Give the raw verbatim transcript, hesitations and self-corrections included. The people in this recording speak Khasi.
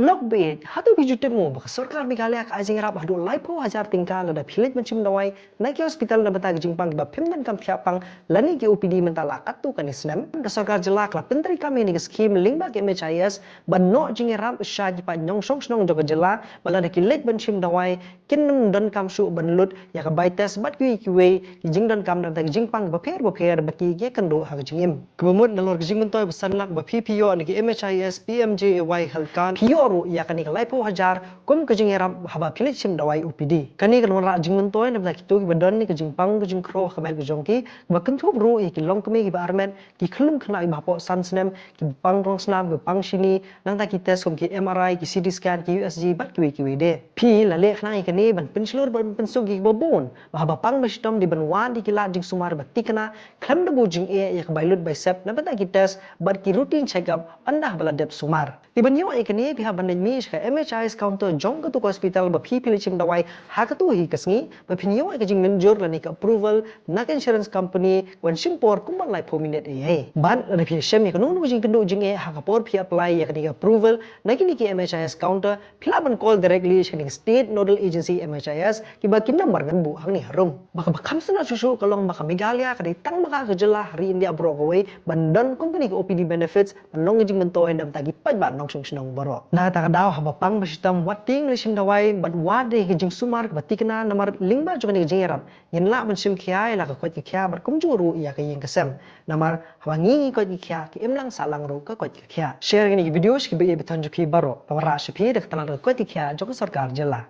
Lok beit, hato phi ju tip mo ba ka sorkar Meghalaya ka ai jingïarap haduh laiphew hajar tyngka lada phi leit ban shim dawai na ki hospital na bynta ki jingpang kiba phim donkam thiah pang lane ki O P D mynta la katto katne snem? Ka sorkar jylla ka la pyntreikam ïa kane ka skhim lyngba ka M H I S ban noh jingïarap sha ki paid nongshong shnong jong ka jylla ba lada ki leit ban shim dawai kin ym donkam shuh ban lut ïa ka bai test bad kiwei kiwei ki jingdonkam na bynta ki jingpang bapher bapher ba ki ïakynduh ha ka jingim. Kaba mut nalor ka jingmyntoi ba san lak ba phi phi ïoh na ka M H I S P M J A Y Health Card, phi ïoh ruh ïa kane ka laiphew hajar kum ka jingïarap haba phi leit shim dawai O P D. Kane kan wanrah jingmyntoi na bynta kito kiba don ïa ka jingpang ka jingkhroh ha ka met ka jong ki, kaba kynthup ruh ïa ki longkmie kiba armet, ki khyllung khynnah kiba hapoh san snem, kiba pang rong snam, kiba pang shini, nangta ki test kum ki M R I, ki C T scan, ki U S G bad kiwei kiwei de. Phi la leh khnang ïa kane ban pynshlur ban pynsuk ïa kiba bun ba haba pang ba shitom dei ban wad ïa ki lad jingsumar ba thikna khlem da buh jingeh ïa ka bai lut bai sep na bynta ki test bad ki routine check up ynda haba la dep sumar. Te ban ïoh ïa kane phi hap ban leit mih sha ka M H I S counter jong katu ka hospital ba phi phi leit shim dawai ha katu hi ka sngi, ba phin ïoh ïa ka jingmynjur lane ka approval na ka insurance company wan shim por kumba laiphew minit ei ei. Bad lada phi shem ïa kano kano ka jingkynduh jingeh ha ka por phi apply ïa kane ka approval na kine ki M H I S counter, phi lah ban call directly sha kane ka State Nodal Agency M H I S, kiba ki number ngan buh hangne harum. Ba kaba kham sngewtynnat shuh shuh ka long ba ka Meghalaya ka dei tang ma ka ka jylla ha ri India baroh kawei ban don kum kane ka O P D benefits ban long ka jingmyntoi na bynta ki paidbah nongshong shnong baroh. Na kata ka daw haba pang ba shitom wat tieng leit shim dawai bad wad ïa ka jingsumar kaba thikna namar lyngba jong kane ka jingïarap ngin lah ban shim khia ïa la ka koit ka khiah bad kumjuh ruh ïa ka ïing ka sem. Namar haba ngi ngi koit ka khiah, ki imlang sahlang ruh ka koit ka khiah. Share ïa kane ka video sha kiba ïeit ba thon jong phi baroh. Ba wanrah sha phi da ka tnat ka koit ka khiah jong ka sorkar jylla.